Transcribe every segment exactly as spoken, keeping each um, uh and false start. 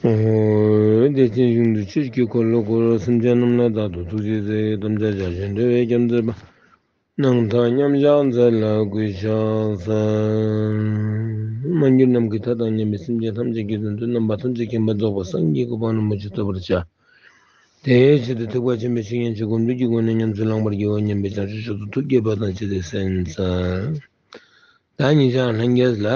ཨོ། བདེ་ཆེན་ཞིང་དུ་ཆོས་ཀྱི་འཁོར་ལོ་བསྐོར། སེམས་ཅན་རྣམས་ལ་བདག་ཏུ་ཐུགས་རྗེས་མཛད། དམ་བཅའ་རྒྱ་ཆེན་འགྲོ་བའི་སྐྱབས་མཛད་པ། སྣང་མཐའ་མཉམ་བཞག་མཛད་ལ་གུས་ཕྱག་འཚལ། མ་གྱུར་ནམ་མཁའི་མཐའ་དང་མཉམ་པའི་སེམས་ཅན་ཐམས་ཅད་ཀྱི་དོན་དུ་རྣམ་པ་ཐམས་ཅད་མཁྱེན་པ་རྫོགས་པའི་སངས་རྒྱས་ཀྱི་གོ་འཕང་རིན་པོ་ཆེ་ཐོབ་པར་བྱ། དེའི་ཆེད་དུ་ཐེག་པ་ཆེན་པོའི་བཤེས་གཉེན་ཆོས་སྒོམ་བརྒྱུད་ཀྱི་སྒོ་ནས་ཉམས་སུ་བླང་བར་བགྱིའོ་སྙམ་པའི་བྱང་ཆུབ་མཆོག་ཏུ་ཐུགས་བསྐྱེད་པ་དང་བཅས་ཏེ་གསན་འཚལ། ད་ཉེ་ཆར་ལྷན་རྒྱས་ལ།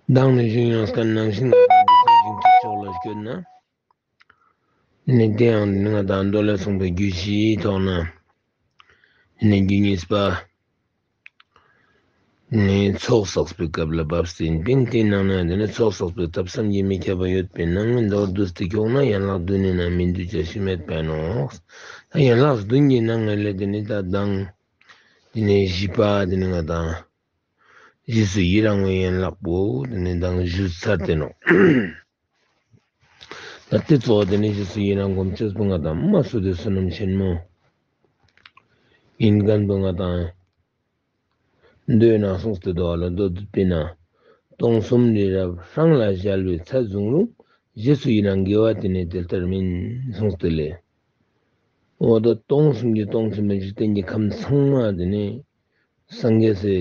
མདང་ནས་ཞུས་ཡོང་སྐབས་ནང་བཞིན་ང་དང་འདི་ཚོའི་ཞིང་ཁྲིད་ཕྱོགས་ལ་བསྐྱོད་ན། ནི་དེ་ཡང་ནི་ང་དང་མདོ་ལས་གསུངས་པའི་རྒྱུད་བཞིའི་ཐོག་ན། ནི་རྒྱུད་གཉིས་པ། ནི་ཚོགས་བསགས་པའི་སྐབས་ལ་བབས་ཟིན་པིན། དེའི་ནང་ན་དེ་ནི་ཚོགས་བསགས་པའི་ཐབས་བསམ་གྱིས་མི་ཁྱབ་པ་ཡོད་པའི་ནང་ནི་མདོར་བསྡུས་ཏེ་ཁྱོག་ན་ཡན་ལག་བདུན་ནི་ན་མི་འདུས་བྱ་ཞིང་མེད་པས་ནོ། ད་ཡན་ལག་བདུན་གྱི་ནང་ནས་ལས་དེ་ནི་ད་མདང་། དེ་ནི་བཞི་པ་དེ་ནི་ང་དང་། རྗེས་སུ་ཡི་རང་བའི་ཡན་ལག་པོ་དེ་ནི་མདང་ཞུས་ཚར་ཏེ་ནོ། ད་དེ་གཙོ་བོ་དེ་ནི་རྗེས་སུ་ཡི་རང་སྒོམ་ཆེས་པོ་ང་དང་མ་སུ་དེ་བསོད་ནམས་ཆེན་མོ། ཡིན་མཁན་པོ་ང་དང་། མདོའི་ནང་གསུངས་ཏེ་འདུག་ལ། མདོ་སྡུད་པའི་ནང་། སྟོང་གསུམ་རི་རབ་སྲང་ལ་བཞལ་བའི་ཚད་བཟུང་རུང་། རྗེས་སུ་ཡི་རང་དགེ་བ་དེ་ནི་དེ་ལྟར་མིན། གསུངས་ཏེ་ལས། འོ་ད་སྟོང་གསུམ་གྱི་སྟོང་ཆེན་པོའི་འཇིག་རྟེན་གྱི་ཁམས་ཚང་མ་དེ་ནི་སངས་རྒྱས་སི་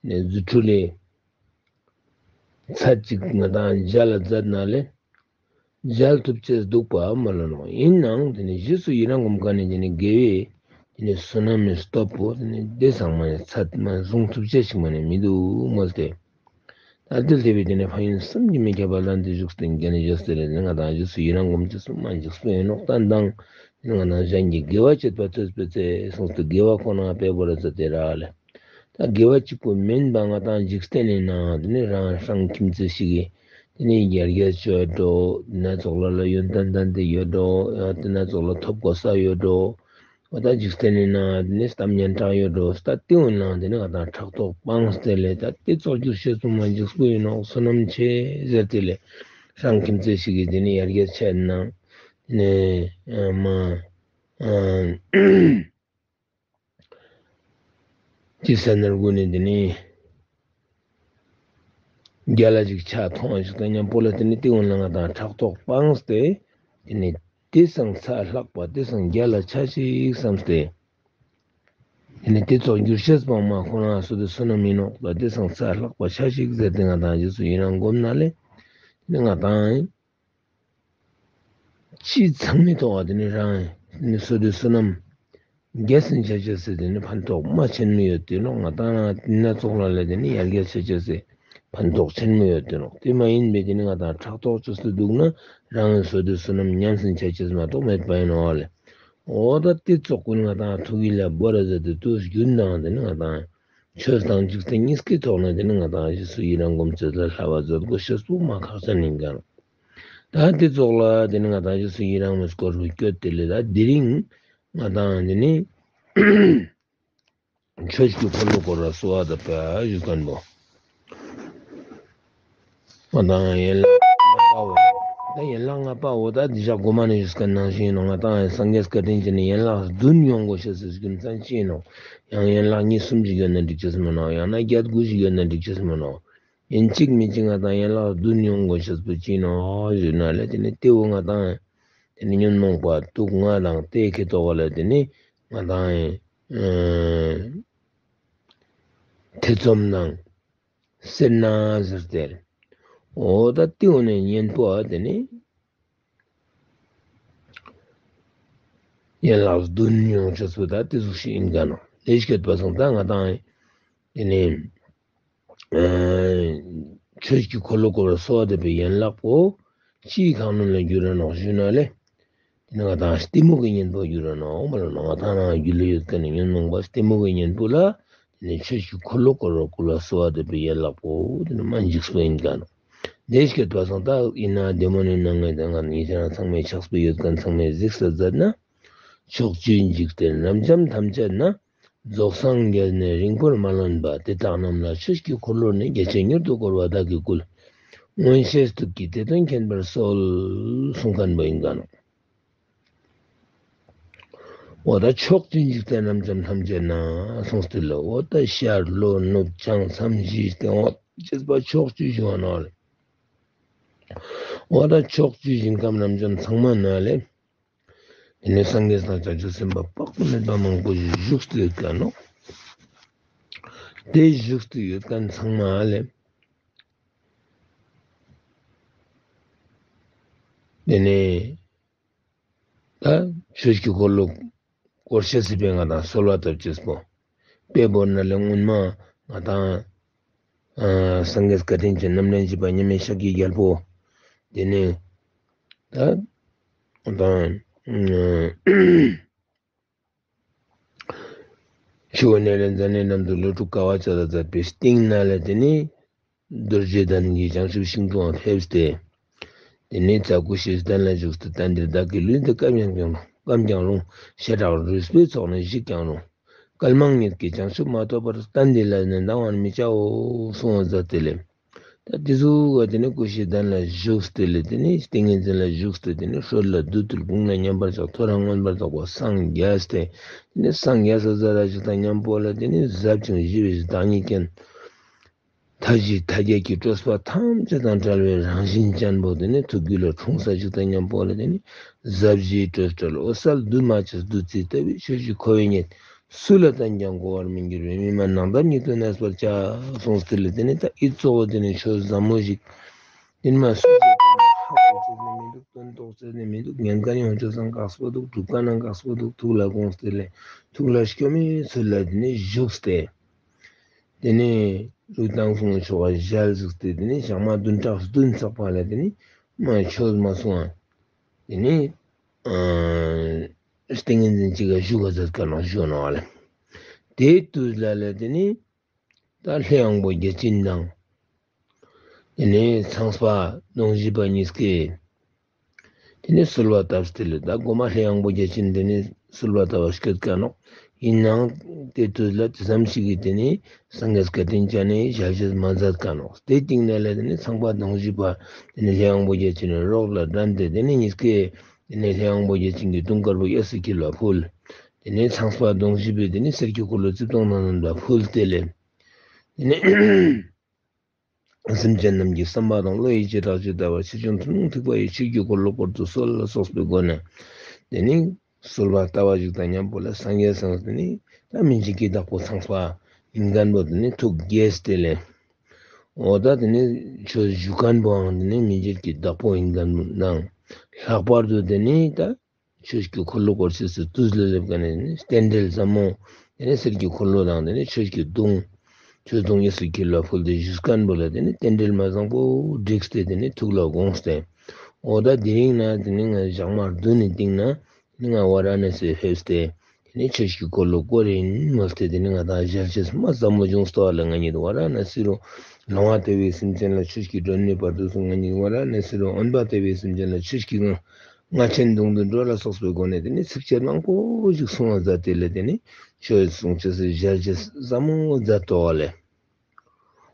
ནས་རྫུ་འཕྲུལ་ལས་ཚར་གཅིག་ང་དང་མཇལ་ལ་མཛད་ན་ལས། མཇལ་ཐུབ་ཅེས་འདུག་པ་མ་ལོ་ནོ། ཡིན་ནའང་དེ་ནི་རྗེས་སུ་ཡི་རང་སྒོམ་མཁན་ནི་དེ་ནི་དགེ་བའི་དེ་ནི་བསོད་ནམས་ནི་སྟོབས་པོ་དེ་ནི་དེ་ཚང་མ་ནི་ཚད་མ་བཟུང་ཐུབ་ཅེས་ཞིག་མ་ནི་མི་འདུག་མོལ་ཏེ། ད་དེ་ལྟ་བུའི་དེ་ནི་ཕན་ཡོན་བསམ་གྱིས་མི་ཁྱབ་པ་ལ་འདི་བཞུགས་ཏེ་རྒྱ་ནི་བཞུགས་ཏེ་ལས་ནི་ང་དང་རྗེས་སུ་ཡི་རང་སྒོམ་ཅེས་སུ་མ་འཇིགས་པ་ཡིན་ནོག། ད་མདང་ང་དང་གཞན་གྱི་དགེ་བ་སྤྱད་པ་ཐོས་པའི་ཚེ་གསུངས་ཏེ་དགེ་བ་ཁོ་ན་འབད་པར་མཛད་དེ་ར་ལས། ད་དགེ་བ་གཅིག་པུ་མིན་པ་ང་དང་འཇིག་རྟེན་ནི་ནང་དེ་ནི་རང་སྲང་ཁྱིམ་མཚེས་ཤིག་གིས་དེ་ནི་ཡར་རྒྱས་བྱོས་འགྲོ། དེ་ན་ཙོགས་ལ་ལ་ཡོན་ཏན་ལྡན་ཏེ་ཡོད་འགྲོ། ཡང་དེ་ན་ཙོགས་ལ་ཐོབ་གོ་ས་ཡོད་འགྲོ། འོ་ད་འཇིག་རྟེན་ནི་ནང་དེ་ནི་གཏམ་སྙན་གྲགས་ཡོད་འགྲོ། ད་དེ་འོན་ལང་དེ་ནི་ང་དང་ཕྲག་དོག་སྤངས་ཏེ་ལས་ད་དེ་ཙོགས་རྒྱུ་ཤེས་སུ་མ་འཇིགས་པོ་ཡིན་ནོག། བསོད་ནམས་ཆེ་ཟེར་ཏེ་ལས་སྲང་ཁྱིམ་མཚེས་ཤིག་གིས་དེ་ནི་ཡར་རྒྱས་ཆེ་ན་དེ་ནི་མ། ཅི་ཟེར་ན་དགུ་ནི་འདི་ནི། རྒྱ་ལ་ཅིག་ཆ་མཐོང་བ་ཞིག་དང་མཉམ་པོ་ལ་དེ་ནི་སྟེས་དབང་ལ་ང་དང་ཕྲག་དོག་སྤངས་ཏེ། དེ་ནི་དེ་སང་ཚ་ལྷག་པ་དེ་སང་རྒྱ་ལ་ཆ་ཞིག་བསམས་ཏེ། དེ་ནི་དེ་ཚོགས་འགྱུར་ཤེས་པང་མ་ཁོ་ན་སོ་དེ་བསོད་ནམས་མིན་ནོག་ལ་དེ་སང་ཚ་ལྷག་པ་ཆ་ཞིག་ཟེར་ཏེ་ང་དང་རྗེས་སུ་ཡི་རང་སྒོམ་ན་ལས། དེ་ནི་ང་དང་། ཅི་ཚང་མའི་ཐོག་དེ་ནི་རང་ནི་སོ་དེ་བསོད་ནམས་རྒྱས་ཟིན་ཆ་ཆེ་སེ་དེ་ནི་ཕན་ཐོགས་མ་ཆེན་མོ་ཡོད་དེ་ནོག། ང་དང་རང་ན་ཙོགས་ལ་ལས་དེ་ནི་ཡར་རྒྱས་ཆ་ཆེ་སེ་ཕན་ཐོགས་ཆེན་མོ་ཡོད་དེ་ནོག། དེ་མ་ཡིན་པའི་དེ་ནི་ང་དང་ཕྲག་དོག་ཆུ་སུ་འདུག་ན་རང་ནི་སོ་དེ་བསོད་ནམས་ཉམས་ཟིན་ཆ་ཆེ་སེ་མ་གཏོགས་མེད་པ་ཡིན་ནོག་ལས། འོ་ད་དེ་ཙོགས་ཀུན་ང་དང་ཐུགས་ཡིད་ལ་བོར་ཟེར་དེ་དུས་རྒྱུན་དང་དེ་ནི་ང་དང་ཆོས་དང་འཇིག་རྟེན་གཉིས་ཀའི་ཐོག་ནས་དེ་ནི་ང་དང་རྗེས་སུ་ཡི་རང་སྒོམ་ཚུལ་ལ་ལྷ་བ་མཛད་དགོས་ཤེས་པོ་མ་ཁག་ཅན་ཡིན་ཀྱང་། ད་དེ་ཙོགས་ལ་དེ་ནི་ང་དང་རྗེས་སུ་ཡི་རང་མི་སྐོར་བུ་བསྐྱོད་དེ་ལས་ད་དེ་རིང་ང་དང་དེ་ནི་ཆོས་ཀྱི་འཁོར་ལོ་བསྐོར་བ་གསོལ་བ་འདེབས་པ་ཞུ་མཁན་པོ། ང་དང་ཡན་ལག་ལྔ་པའོ། ད་ཡན་ལག་ལྔ་པའོ་ད་འདི་ཞག་གོ་མ་ནས་ཞུས་མཁན་ནང་བཞིན་ཡིན་ནོག། ང་དང་སངས་རྒྱས་བཀའ་དྲིན་ཅན་ནི་ཡན་ལག་བདུན་ཡོང་དགོས་ཤེས་སུ་རྒྱུ་མཚན་ཅི་ཡིན་ནོག། ཡང་ཡན་ལག་གཉིས་གསུམ་ཞིག་ཡོད་ན་འགྲིག་ཅེས་མིན་ནོག། ཡང་ན་བརྒྱད་དགུ་ཞིག་ཡོད་ན་འགྲིག་ཅེས་མིན་ནོག། ཡིན་གཅིག་མིན་གཅིག་ང་དང་ཡན་ལག་བདུན་ཡོང་དགོས་ཤེས་པོ་ཅི་ཡིན་ནོག་ཞུས་ན་ལས་དེ་ནི་དེ་བོ་ང་དང་དེ་ནི་ཉོན་མོངས་པ་དུག་ལྔ་དང་དེ་ཁེ་ཏོག་ལ་དེ་ནི་ང་དང་ཐེ་ཚོམ་ནང་སེར་སྣ་ཟེར་ཏེ། འོ་ད་དེ་འོ་ནས་གཉེན་པོ་ཨ་དེ་ནི་ཡན་ལག་བདུན་ཡོང་ཆ་ཚུལ་ད་དེ་ཟུག་ཞིག་ཡིན་ག་ནོ། ལས་སྐྱོད་པ་སང་ད་ང་དང་དེ་ནི་ཆོས་ཀྱི་འཁོར་ལོ་བསྐོར་བར་གསོལ་བ་འདེབས་པའི་ཡན་ལག་པོ་ཅིའི་ཁ་ནང་ལ་འགྱུར་ར་ནོག་ཞུས་ན་ལས། དེ་ནི་ང་དང་གཏི་མུག་གི་གཉེན་པོ་འགྱུར་ར་ནོག་མ་ལ་ནོག། ང་དང་རང་རྒྱུད་ལ་ཡོད་མཁན་ནི་ཉོན་མོངས་པ་གཏི་མུག་གི་གཉེན་པོ་ལ་དེ་ནི་ཆོས་ཀྱི་འཁོར་ལོ་བསྐོར་བར་བསྐུལ་བ་གསོལ་བ་འདེབས་པའི་ཡན་ལག་པོ་དེ་ནི་མ་འཇིགས་པ་ཡིན་ག་ནོག། ལས་སྐྱོད་པ་སང་ད་ཡིན་ན་བདེ་མོ་ནི་ནང་ངས་ད་ང་ཉེ་ཆར་ཚང་མས་ཕྱག་དཔེ་ཡོད་མཁན་ཚང་མས་གཟིགས་ས་མཛད་ན། ཕྱོགས་བཅུའི་འཇིག་རྟེན་རབ་འབྱམས་ཐམས་ཅད་ན། རྫོགས་སངས་རྒྱས་ནས་རིང་པོར་མ་ལོན་པ། དེ་དག་རྣམས་ལ་ཆོས་ཀྱི་འཁོར་ལོ་ནི། རྒྱ་ཆེན་མྱུར་དུ་བསྐོར་བ་བདག་གིས་བསྐུལ། མངོན་ཤེས་སྟོབས་ཀྱིས་དེ་དོན་མཁྱེན་པར་གསོལ། གསུང་མཁན་པོ་ཡིན་ག་ནོ། འོ་ད་ཕྱོགས་བཅུའི་འཇིག་རྟེན་རབ་འབྱམས་ཐམས་ཅད་ན་གསུངས་ཏེ་ལ། འོ་ད་ཤར་ལྷོ་ནུབ་བྱང་མཚམས་བཞི་སྟེ་འོ་ཅེས་པ་ཕྱོགས་བཅུ་བཞི་བ་ནོ་ལ། འོ་ད་ཕྱོགས་བཅུའི་ཞིང་ཁམས་རབ་འབྱམས་ཚང་མ་ན་ལས། དེ་ནས་སངས་རྒྱས་དང་བྱང་ཆུབ་སེམས་དཔའ་དཔག་ཏུ་མེད་པ་མང་པོ་ཞིག་བཞུགས་ཏེ་ཡོད་ཀ་ནོག་དེ་བཞུགས་ཏེ་ཡོད་ཀ་ཚང་མ་ལས། དེ་ནས་ད་ཆོས་ཀྱི་འཁོར་ལོ་བསྐོར་ཤེས་སི་པའི་ང་དང་གསོལ་བ་བཏབ་ཅེས་པོ། དཔེ་བོར་ན་ལས་སྔོན་མ་ང་དང་། ཨ། སངས་རྒྱས་བཀའ་དྲིན་ཅན་རྣམ་འདྲེན་བཞི་པ་མཉམ་མེད་ཤཱཀྱའི་རྒྱལ་པོ། དེ་ནས་ད་ང་དང་། ཨ། ཆུ་བོ་ནཻ་རཉྫ་ནའི་འགྲམ་དུ་ལོ་དྲུག་དཀའ་བ་སྤྱད་དང་མཛད་པའི་སྟེང་ན་ལས་དེ་ནས་རྡོ་རྗེ་གདན་གྱི་བྱང་ཆུབ་ཤིང་དྲུང་ལ་ཕེབས་ཏེ། དེ་ནས་རྩྭ་ཀུ་ཤའི་གདན་ལ་བཞུགས་ཏེ། ད་འདིར་བདག་གི་ལུས་འདི་སྐམ་ཡང་ཀྱང་རུང་། སྐམ་ཀྱང་རུང་། བྱེ་བྲག་རུས་པའི་ཚོགས་ནི་བཤིག་ཀྱང་རུང་། བསྐལ་མང་ཉིད་ཀྱི་བྱང་ཆུབ་མ་ཐོབ་བར། ད་འདི་ལས་ནི་ལྡང་བར་མི་བྱའོ་གསུངས་པ་མཛད་དེ་ལས། ད་དེ་ཟུག་ག་དེ་ནས་ཀུ་ཤའི་གདན་ལ་བཞུགས་ཏེ་ལས། དེ་ནས་ཏིང་ངེ་འཛིན་ལ་བཞུགས་ཏེ། དེ་ནས་ཧྲོལ་ལ་བདུད་བཏུལ་དགུང་ལ་མཉམ་པར་བཞག་ཐོ་རངས་མངོན་པར་རྫོགས་པར་སངས་རྒྱས་ཏེ། དེ་ནས་སངས་རྒྱས་ས་མཛད་ཅིག་དང་མཉམ་པོ་ལ་དེ་ནས་ཟབ་ཅིང་ཞི་བའི་བདག་ཉིད་ཅན། མཐའ་བཞི་མཐའ་བརྒྱད་ཀྱི་སྤྲོས་པ་ཐམས་ཅད་དང་བྲལ་བའི་རང་བཞིན་ཅན་པོ་དེ་ནས་ཐུགས་རྒྱུད་ལ་འཁྲུངས་ས་ཅིག་དང་མཉམ་པོ་ལ་དེ་ནས་ཟབ་ཞིའི་སྤྲོས་བྲལ་འོད་གསལ་འདུས་མ་བྱས་བདུད་རྩི་ལྟ་བུའི་ཆོས་ཀྱི་འཁོར་བའི་གཉེན། སུ་ལ་བསྟན་ཀྱང་གོ་བར་མི་འགྱུར་བའི་མི་མ་ནག་འདབ་ཉིད་དུ་གནས་པར་བྱ་གསུངས་ཏེ་ལས། དེ་ནས་ད་ཨི་གཙོ་བོ་དེ་ནས་ཆོས་ཟབ་མོ་ཞིག་དེ་ནས་མ་སུ་ཞིག་ཀྱང་ཧ་གོ་ཚོད་ནས་མི་འདུག་དོན་རྟོགས་ཚོད་ནས་མི་འདུག་ཉན་མཁན་ཡོངས་ཆོས་སང་དཀགས་པོ་འདུག་སྒྲུབ་མཁན་ནང་དཀགས་པོ་འདུག་ཐུགས་ལ་དགོངས་ཏེ་ལས་ཐུགས་ལ་སྐྱོ་མེད་ཚུལ་ལ་དེ་ནས་བཞུགས་ཏེ། དེ་ནས་ལུས་བཏང་སོང་ཆོ་ག་ཞལ་གཟིགས་ཏེ། དེ་ནས་ཞག་མ་བདུན་ཕྲག་བདུན་ཚགས་པ་ལ་དེ་ནས་མ་ཆོས་མ་གསུང་བ། དེ་ནས་ཨ་ཏིང་ངེ་འཛིན་གཅིག་ག་བཞུགས་ག་མཛད་ཀ་ནོག་བཞུགས་ནོག་ལ། དེའི་དུས་ལ་ལ་དེ་ནས་ད་ལྷའི་དབང་པོ་བརྒྱ་བྱིན་དང་། དེ་ནས་ཚངས་པ་གདོང་བཞི་པ་གཉིས་ཀས། དེ་ནས་གསོལ་བ་བཏབ་སྟེ་ལས། ད་མགོ་མ་ལྷའི་དབང་པོ་བརྒྱ་བྱིན་དེ་ནས་གསོལ་བ་བཏབ་པ་སྐྱོད་ཀ་ནོག་ཡིན་ནའང་དེ་དུས་ལ་དེ་ཙམ་ཞིག་གིས་དེ་ནས་སངས་རྒྱས་བཀའ་དྲིན་ཅན་ནས་ཞལ་བཞེས་མ་མཛད་ཀ་ནོག་དེ་སྟེང་ནས་ལས་དེ་ནས་ཚངས་པ་གདོང་བཞི་པ་དེ་ནས་ལྷའི་དབང་པོ་བརྒྱ་བྱིན་ནས་རོགས་ལ་འགྲན་ཏེ། དེ་ནས་གཉིས་ཀས་དེ་ནས་ལྷའི་དབང་པོ་བརྒྱ་བྱིན་གྱི་དུང་དཀར་པོ་གཡས་སུ་འཁྱིལ་བ་ཕུལ། དེ་ནས་ཚངས་པ་གདོང་བཞི་པས་དེ་ནས་གསེར་གྱི་འཁོར་ལོ་རྩིབས་སྟོང་དང་ལྡན་པ་ཕུལ་ཏེ་ལས། དེ་ནས་སེམས་ཅན་རྣམས་ཀྱི་བསམ་པ་དང་བློ་ཡི་བྱེ་བྲག་ཇི་ལྟ་བར། ཆེ་ཆུང་ཐུན་མོང་ཐེག་པ་ཡི། ཆོས་ཀྱི་འཁོར་ལོ་བསྐོར་དུ་གསོལ་ལ་སོགས་པའི་སྒོ་ནས། དེ་ནས་གསོལ་བ་བཏབ་པ་ཞིག་དང་མཉམ་པོ་ལ་སངས་རྒྱས་སངས་དེ་ནས་ད་མི་མཇེད་ཀྱི་བདག་པོ་ཚངས་པ་ཡིན་མཁན་པོ་དེ་ནས་ཐུགས་དགྱེས་ཏེ་ལས། འོ་ད་དེ་ནས་ཆོས་ཞུ་མཁན་པོའང་དེ་ནས་མི་མཇེད་ཀྱི་བདག་པོ་ཡིན་མཁན་པོ་དང་། ལྷག་པར་དུ་དེ་ནས་ད་ཆོས་ཀྱི་འཁོར་ལོ་བསྐོར་ཤེས་སི་དུས་ལ་སླེབས་ཀ་ནས་ནི་རྟེན་འབྲེལ་ཟབ་མོ། དེ་ནས་གསེར་གྱི་འཁོར་ལོ་དང་དེ་ནས་ཆོས་ཀྱི་དུང་། ཆོས་དུང་གཡས་སུ་འཁྱིལ་བ་ཕུལ་ཏེ་ཞུས་མཁན་པོ་ལ་དེ་ནས་རྟེན་འབྲེལ་མ་བཟང་པོ་བསྒྲིགས་ཏེ་དེ་ནས་ཐུགས་ལ་དགོངས་ཏེ། འོ་ད་དེ་རིང་ན་དེ་ནས་ང་ཞག་མ་བདུན་ནས་སྟིང་ན་དེ་ནས་ང་ཝཱ་ར་ཎ་སི་ཕེབས་ཏེ། དེ་ནས་ཆོས་ཀྱི་འཁོར་ལོ་བསྐོར་ཡིན་མོལ་ཏེ་དེ་ནས་ང་དང་ཞལ་བཞེས་མ་ཟབ་མོ་བྱུང་སྟོ་ལ། ང་ཉིད་ཝཱ་ར་ཎ་སི་རུ་ལོང་བ་དེ་བའི་སེམས་ཅན་ལ་ཆོས་ཀྱི་སྒྲོན་མེ་སྤར་དུ་སོང་། ང་ཉིད་ཝཱ་ར་ཎ་སི་རུ་འོན་པ་དེ་བའི་སེམས་ཅན་ལ་ཆོས་ཀྱི་ངང་། རྔ་ཆེན་བརྡུང་དུ་འགྲོ་ལ་སོགས་པའི་སྒོ་ནས་དེ་ནས་ཚིགས་བཅད་མང་པོ་ཞིག་གསུང་བ་མཛད་དེ་ལས། དེ་ནས་ཆོས་གསུང་ཆོས་སུ་ཞལ་བཞེས་ཟབ་མོ་མཛད་དོ་ལས།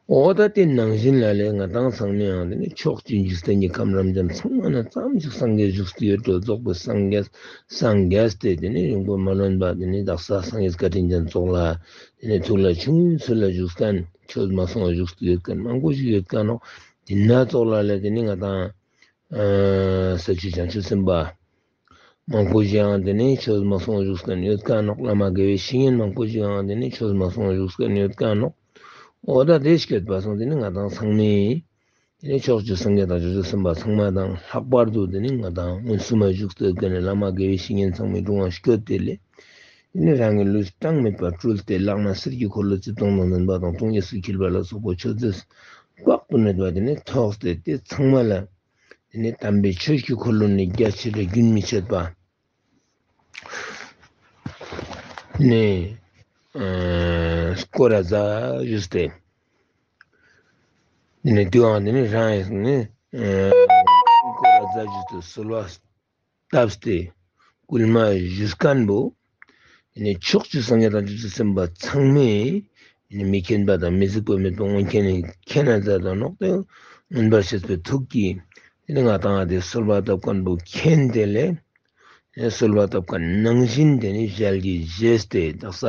འོ་ད་དེ་ནང་བཞིན་ལ་ལས་ང་དང་ཚང་མས་ཡང་དེ་ནས་ཕྱོགས་བཅུའི་འཇིག་རྟེན་གྱི་ཁམས་རབ་འབྱམས་ཚང་མ་ན་ཙམ་ཞིག་སངས་རྒྱས་བཞུགས་ཏེ་ཡོད་འགྲོ། རྫོགས་པའི་སངས་རྒྱས་སངས་རྒྱས་ཏེ་དེ་ནས་ཡོང་པོ་མ་ལོན་པ་དེ་ནས་དག་ས་སངས་རྒྱས་བཀའ་དྲིན་ཅན་ཙོགས་ལ་དེ་ནས་ཐུགས་ལ་ཆུང་ངུའི་ཚུལ་ལ་བཞུགས་མཁན། ཆོས་མ་གསུང་བ་བཞུགས་ཏེ་ཡོད་མཁན་མང་པོ་ཞིག་ཡོད་མཁན་ནོ། དེ་ན་ཙོགས་ལ་ལས་དེ་ནས་ང་དང་ས་བཅུའི་བྱང་ཆུབ་སེམས་དཔའ་མང་པོ་ཞིག་ཡང་དེ་ནས་ཆོས་མ་གསུང་བཞུགས་མཁན་ཡོད་མཁན་ནོག་བླ་མ་དགེ་བའི་བཤེས་གཉེན་མང་པོ་ཞིག་ཡང་དེ་ནས་ཆོས་མ་གསུང་བཞུགས་མཁན་ཡོད་མཁན་ནོག་འོ་ད་དེ་སྐྱོད་པ་སོང་དེ་ནས་ང་དང་ཚང་མས་དེ་ནས་ཕྱོགས་བཅུའི་སངས་རྒྱས་དང་བྱང་ཆུབ་སེམས་དཔའ་ཚང་མ་དང་ལྷག་པར་དུ་དེ་ནས་ང་དང་མངོན་སུམ་མ་བཞུགས་སྟོད་མཁན་ནས་བླ་མ་དགེ་བའི་བཤེས་གཉེན་ཚང་མའི་དྲུང་བ་སྐྱོད་དེ་ལས། དེ་ནས་རང་གི་ལུས་གྲངས་མེད་པར་སྤྲུལ་ཏེ་ལག་ན་གསེར་གྱི་འཁོར་ལོ་རྩིབས་སྟོང་དང་ལྡན་པ་དང་དུང་གཡས་སུ་འཁྱིལ་བ་ལ་སོགས་པ་མཆོད་རྫས་དཔག་ཏུ་མེད་པ་དེ་ནས་ཐོགས་ཏེ་དེ་ཚང་མ་ལ། དེ་ནས་དམ་པའི་ཆོས་ཀྱི་འཁོར་ལོ་ནི་རྒྱ་ཆེ་ལ་རྒྱུན་མི་ཆད་པ། ནས་ཨ་སྐོར་ར་ཛ་ཞུས་ཏེ། དེ་ནས་དུའང་དེ་ནས་རང་ཡིན་ནས་ཨ་སྐོར་ར་ཛ་ཞུས་ཏེ་གསོལ་བ་བཏབ་སྟེ་སྐུལ་མ་ཞུས་མཁན་པོ། དེ་ནས་ཕྱོགས་བཅུའི་སངས་རྒྱས་དང་བྱང་ཆུབ་སེམས་དཔའ་ཚང་མས་དེ་ནས་མི་མཁྱེན་པ་དང་མི་གཟིགས་པ་མེད་པ་མངོན་མཁྱེན་ནས་མཁྱེན་ན་མཛད་དོ་ནོག་དེ་མངོན་པར་ཤེས་པའི་ཐུགས་ཀྱིས་དེ་ནས་ང་དང་དེ་གསོལ་བ་བཏབ་མཁན་པོ་མཁྱེན་ཏེ་ལས། གསོལ་བ་བཏབ་མཁན་ནང་བཞིན་དེ་ནས་ཞལ་གྱིས་བཞེས་ཏེ་དག་ས་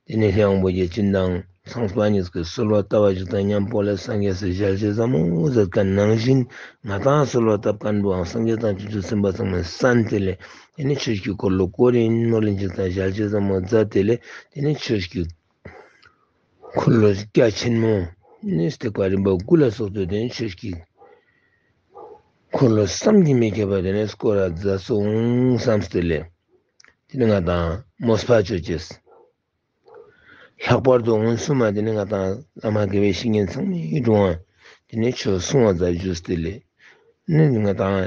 དེ་ནས་ལྷའི་དབང་པོ་བརྒྱ་བྱིན་དང་ ཚངས་པ་གཉིས་ཀྱིས་གསོལ་བ་བཏབ་པ་ཞིག་དང་མཉམ་པོ་ལས་སངས་རྒྱས་སུ་ཞལ་བཞེས་ཟབ་མོ་མཛད་མཁན་ནང་བཞིན། ང་དང་གསོལ་བ་བཏབ་མཁན་པོའང་སངས་རྒྱས་དང་བྱང་ཆུབ་སེམས་དཔའ་ཚང་མས་གསན་ཏེ་ལས། དེ་ནས་ཆོས་ཀྱི་འཁོར་ལོ་བསྐོར་ཡིན་ནོ་ལེན་ཅིག་དང་ཞལ་བཞེས་ཟབ་མོ་མཛད་དེ་ལས། དེ་ནས་ཆོས་ཀྱི་འཁོར་ལོ་རྒྱ་ཆེན་མོ་ནི་ཐེག་པ་རིམ་པ་དགུ་ལ་སོགས་པའི་དེ་ནས་ཆོས་ཀྱི་འཁོར་ལོ་བསམ་གྱིས་མི་ཁྱབ་པ་དེ་ནས་བསྐོར་ར་མཛད་སོང་བསམ་སྟེ་ལས། དེ་ནས་ང་དང་མོས་པ་ཆོད་ཅེས། ལྷག་པར་དུ་མངོན་སུམ་མ་དེ་ནི་ང་དང་བླ་མ་དགེ་བའི་བཤེས་གཉེན་ཚང་མའི་དྲུང་ང་དེ་ནི་ཆོས་གསུང་བ་མཛད་རྒྱུ་སྟེ་ལས། ནི་ང་དང་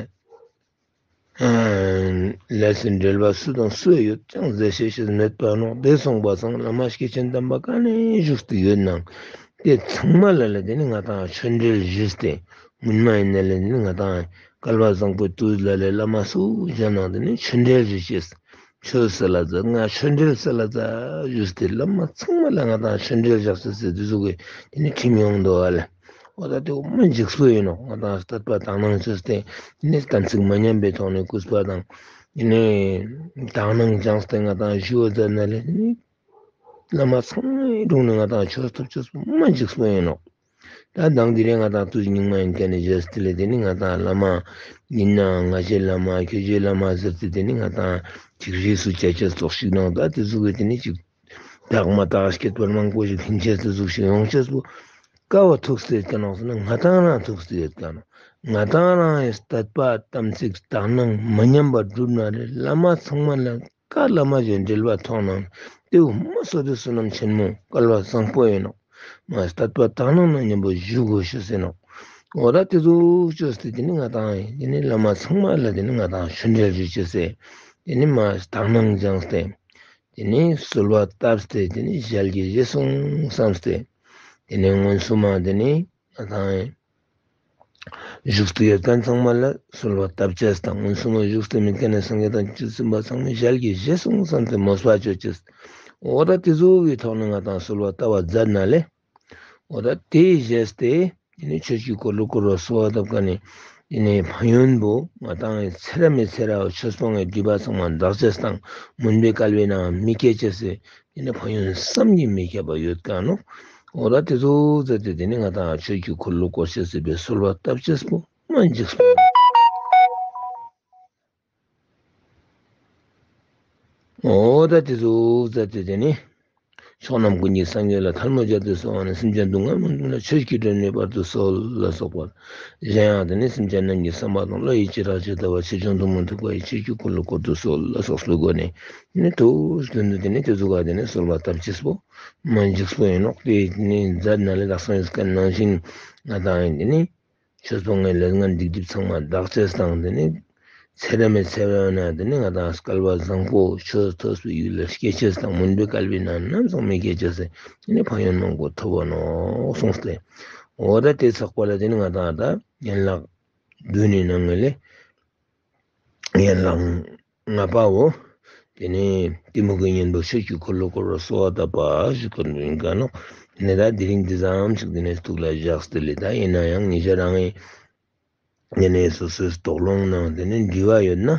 ལས་སུ་འབྲེལ་བ་སུ་དང་སུ་ཡོད་ཀྱང་མཛད་ཤེས་ཤེས་མེད་པ་ནོ། དེ་སོང་པ་སང་བླ་མ་སྐྱེས་ཆེན་དམ་པ་ག་ནས་བཞུགས་ཏེ་ཡོད་ནའང་དེ་ཚང་མ་ལ་ལ་དེ་ནི་ང་དང་ཆོས་འབྲེལ་ཞུས་ཏེ། སྔོན་མ་ཡིན་ན་ལས་ནི་ང་དང་སྐལ་བ་བཟང་པོའི་དུས་ལ་ལས་བླ་མ་སུ་བཞག་ནའང་དེ་ནི་ཆོས་འབྲེལ་ཞུས་ཤེས། ཆོས་སི་ལ་ཛ་ང་ཆོས་འབྲེལ་སི་ལ་ཛ་ཞུས་ཏེ་བླ་མ་ཚང་མ་ལ་ང་དང་ཆོས་འབྲེལ་བཞག་ཟེར་ཟེར་དེ་ཟུག་གི་དེ་ནི་ཁྲིམས་ཡོང་འདུག་བ་ལ། འོ་ད་དེ་མ་འཇིགས་སུ་ཡིན་ནོ། ང་དང་དད་པ་དག་སྣང་ཆོས་ཏེ་དེ་ནི་གཏན་ཚིགས་མ་ཉམས་པའི་ཐོག་ནས་གུས་པ་དང་དེ་ནི་དག་སྣང་སྦྱངས་ཏེ་ང་དང་ཞུ་བ་མཛད་ན་ལས་དེ་ནི་བླ་མ་ཚང་མའི་དྲུང་ནས་ང་དང་ཆོས་ཐོབ་ཆོས་མ་འཇིགས་སུ་ཡིན་ནོ། ད་དང་དེ་རིང་ང་དང་དུས་སྙིགས་མ་ཡིན་མཁན་ནི་རྗེས་དེ་ལས་དེ་ནི་ང་དང་བླ་མ་ཡིན་ནའང་ང་ཞེ་བླ་མ་ཁྱོད་ཞེ་བླ་མ་ཟེར་ཏེ་དེ་ནི་ང་དང་ཅིག་རིས་སུ་བཅད་ཅེས་ཙོགས་ཤིག་ནང་ད་དེ་ཟུག་གི་དེ་ནི་ཅིག་དག་མ་དག་སྐྱེད་པར་མང་པོ་ཞིག་ལྷིང་ཆེས་དེ་ཟུག་ཞིག་ཡོང་ཆེས་སུ་དཀའ་བ་ཐུག་སྟེ་ཡོད་ཀྱང་ནོག་ཟེར་ན་ང་དང་རང་ཐུག་སྟེ་ཡོད་ཀྱང་ནོག། ང་དང་རང་ཡི་དད་པ་དམ་ཚིག་དག་སྣང་མ་ཉམས་པར་བསྒྲུབ་ན་རེ་བླ་མ་ཚང་མ་ལ་ཀ་བླ་མ་ཞེས་འབྲེལ་བ་ཐོག་ནང་དེའུ་མ་སོ་དེ་བསོད་ནམས་ཆེན་མོ་སྐལ་བ་བཟང་པོ་ཡིན་ནོ། མ་དད་པ་དག་སྣང་ན་མཉམ་པོ་བཞུགས་དགོས་ཤེས་ཟེར་ནོ། འོ་ད་དེ་ཚོ་བཅོས་ཏེ་དེ་ནི་ང་དང་ཡིན། དེ་ནི་བླ་མ་ཚང་མ་ལ་དེ་ནི་ང་དང་ཆོས་འབྲེལ་རེ་བྱེད་ཟེར། དེ་ནི་མ་དག་སྣང་སྦྱངས་ཏེ། དེ་ནི་གསོལ་བ་བཏབ་སྟེ་དེ་ནི་ཞལ་གྱིས་བཞེས་སོང་བསམ་སྟེ། དེ་ནི་མངོན་སུམ་མ་དེ་ནི་ང་དང་ཡིན། བཞུགས་ཏེ་ཡོད་མཁན་ཚང་མ་ལ་གསོལ་བ་བཏབ་ཅེས་དང་། མངོན་སུམ་མ་བཞུགས་ཏེ་མེད་མཁན་ནི་སངས་རྒྱས་དང་བྱང་ཆུབ་སེམས་དཔའ་ཚང་མས་ཞལ་གྱིས་བཞེས་སོང་བསམ་སྟེ་མོས་པ་ཆོད་ཅེས། འོ་ད་དེ་ཚོ་གི་ཐོག་ནས་ང་དང་གསོལ་བ་བཏབ་པ་མཛད་ན་ལས། འོ་ད་དེའི་རྗེས་ཏེ་དེ་ནི་ཆོས་ཀྱི་འཁོར་ལོ་བསྐོར་བར་གསོལ་བ་བཏབ་མཁན་ནི་དེ་ནི་ཕན་ཡོན་པོ་ང་དང་ཚེ་རབས་མི་ཚེ་རབས་ཆོས་སྤོང་གི་སྒྲིབ་པ་ཚང་མ་འདག་ཅེས་དང་། མུན་པའི་བསྐལ་པའི་ནང་མི་སྐྱེ་ཅེས་སི་དེ་ནི་ཕན་ཡོན་བསམ་གྱིས་མི་ཁྱབ་པ་ཡོད་ཀྱང་ནོ། འོ་ད་དེ་ཚོ་མཛད་དེ་དེ་ནི་ང་དང་ཆོས་ཀྱི་འཁོར་ལོ་བསྐོར་ཅེས་སི་བའི་གསོལ་བ་བཏབ་ཅེས་པོ་མ་འཇིགས་སོ། འོ་ད་དེ་ཚོ་མཛད་དེ་དེ་ནི་ཕྱོགས་རྣམས་ཀུན་གྱི་སངས་རྒྱས་ལ། ཐལ་མོ་སྦྱར་ཏེ་གསོལ་བ་ནི། སེམས་ཅན་སྡུག་བསྔལ་མུན་འཐུམ་ལ། ཆོས་ཀྱི་སྒྲོན་མེ་སྤར་དུ་གསོལ་ལ་སོགས་པ། གཞན་ཡང་དེ་ནི་སེམས་ཅན་རྣམས་ཀྱི་བསམ་པ་དང་། བློ་ཡི་བྱེ་བྲག་ཇི་ལྟ་བར། ཆེ་ཆུང་ཐུན་མོང་ཐུབ་པ་ཡི། ཆོས་ཀྱི་འཁོར་ལོ་བསྐོར་དུ་གསོལ་ལ་སོགས་པའི་སྒོ་ནས་ནི་དུ་དོན་དུ་དེ་ནི་དེ་ཚོ་ག་དེ་ནི་གསོལ་བ་བཏབ་ཅེས་པོ་མ་འཇིགས་པོ་ཡིན་ནོ། དེ་ནི་མཛད་ན་ལས་དག་སང་ཡོད་མཁན་ནང་བཞིན་ང་དང་ཡིན་དེ་ནི། ཆོས་སྤོང་གི་ལས་ངན་སྡིག་སྒྲིབ་ཚང་མ་འདག་ཅེས་དང་། དེ་ནི་ཚེ་རབས་མི་ཚེ་རབས་ན་དེ་ནི་ང་དང་སྐལ་བ་བཟང་པོ་ཆོས་ཐོས་པའི་ཡུལ་ལ་སྐྱེ་ཅེས་དང་། མུན་པའི་བསྐལ་པའི་ནང་ནམ་སང་མི་སྐྱེ་ཅེས་སི་དེ་ནི་ཕན་ཡོན་མང་པོ་ཐོབ་བ་ནོ་གསུངས་ཏེ། འོ་ད་དེ་ཚགས་པ་ལ་དེ་ནི་ང་དང་ད་ཡན་ལག་བདུན་ནི་ནང་ལས་ཡན་ལག་ལྔ་པའོ། དེ་ནས་གཏི་མུག་གི་གཉེན་པོ་ཆོས་ཀྱི་འཁོར་ལོ་བསྐོར་བར་གསོལ་བ་བཏབ་པ་ཞིག་གི་འདུན་ག་ནོ། དེ་ནས་ད་དེ་རིང་འདི་ཙམ་ཞིག་དེ་ནས་ཐུགས་ལ་བཞག་སྟེ་ལས། ད་ཡིན་ན་ཡང་ཉེ་ཆར་རང་ངས་དེ་ནས་སོ་སོའི་དོགས་སློང་ནང་དེ་ནས་འདྲི་བ་ཡོད་ན་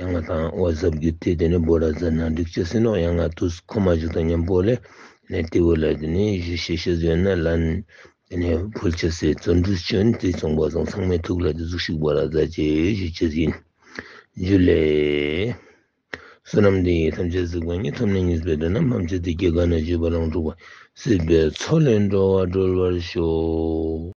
ཡང་ང་དང་ཝ་ཙབ་བརྒྱུད་དེ་དེ་ནས་འབོད་ར་མཛད་ན་འགྲིག་ཅེས་ཟེར་ནོ། ཡང་ང་དུས་ཁོ་མ་ཞིག་དང་མཉམ་པོ་ལས་དེ་ནས་དེ་བོ་ལ་དེ་ནས་ཞུ་ཤེས་ཤེས་ཡོད་ན་ལན། དེ་ནས་ཕུལ་ཅེས་སི་བརྩོན་འགྲུས་བྱོན་ཏེ་གསུངས་པ་སང་ཚང་མས་ཐུགས་ལ་དེ་ཟུག་ཞིག་འབོད་ར་མཛད་ཅེས་ཞུ་ཅེས་ཡིན། འཇུ་ལེ། བསོད་ནམས་འདི་ཡིས་ཐམས་ཅད་གཟིགས་པ་ཉིད། ཐོབ་ནས་ཉེས་པའི་དགྲ་རྣམས་ཕམ་བྱས་ཏེ། སྐྱེ་རྒ་ན་འཆིའི་རྦ་ཀློང་འཁྲུགས་པ། སྲིད་པའི་མཚོ་ལས་འགྲོ་བ་སྒྲོལ་བར་ཤོག།